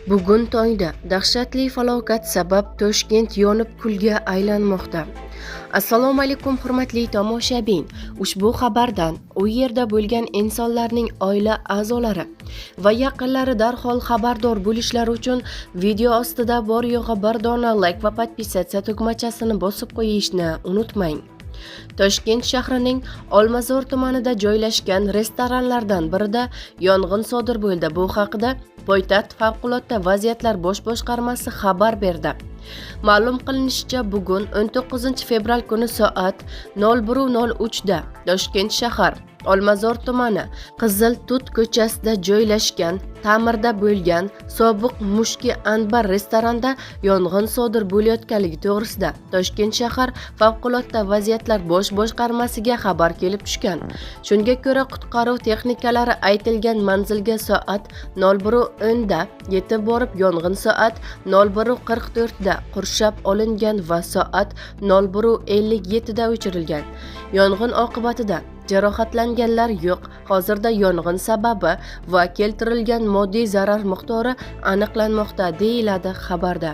Bugun tongda dahshatli falokat sabab Toshkent yonib kulga aylanmoqda. Assalomu alaykum, hurmatli tomoshabin. Ushbu xabardan u yerda bo'lgan insonlarning oila a'zolari va yaqinlari darhol xabardor bo'lishlari uchun video ostida bor yo'g'i bir dona like va подписаться tugmachasini bosib qo'yishni unutmang. Toshkent shahrining Olmazor tumanida joylashgan restoranlardan birida yong'in sodir bo'ldi. Bu haqida poytaxt favqulodda vaziyatlar bosh boshqarmasi xabar berdi. Ma'lum qilinishicha, bugun 19 fevral kuni soat 01:03 da Toshkent shahar Olmazor tumani Qizil Tut ko'chasida joylashgan ta'mirda bo'lgan sobiq Mushki Anbar restoranda yong'in sodir bo'layotganligi to'g'risida Toshkent shahar favqulodda vaziyatlar bosh boshqarmasiga xabar kelib tushgan. Shunga ko'ra, qutqaruv texnikalari aytilgan manzilga soat 01:10 da yetib borib, yong'in soat 01:44 da qurshab olingan va soat 01:57 da o'chirilgan. Yong'in oqibatida jarohatlanganlar yo'q. Hozirda yong'in sababi va keltirilgan moddiy zarar miqdori aniqlanmoqda, deyiladi xabarda.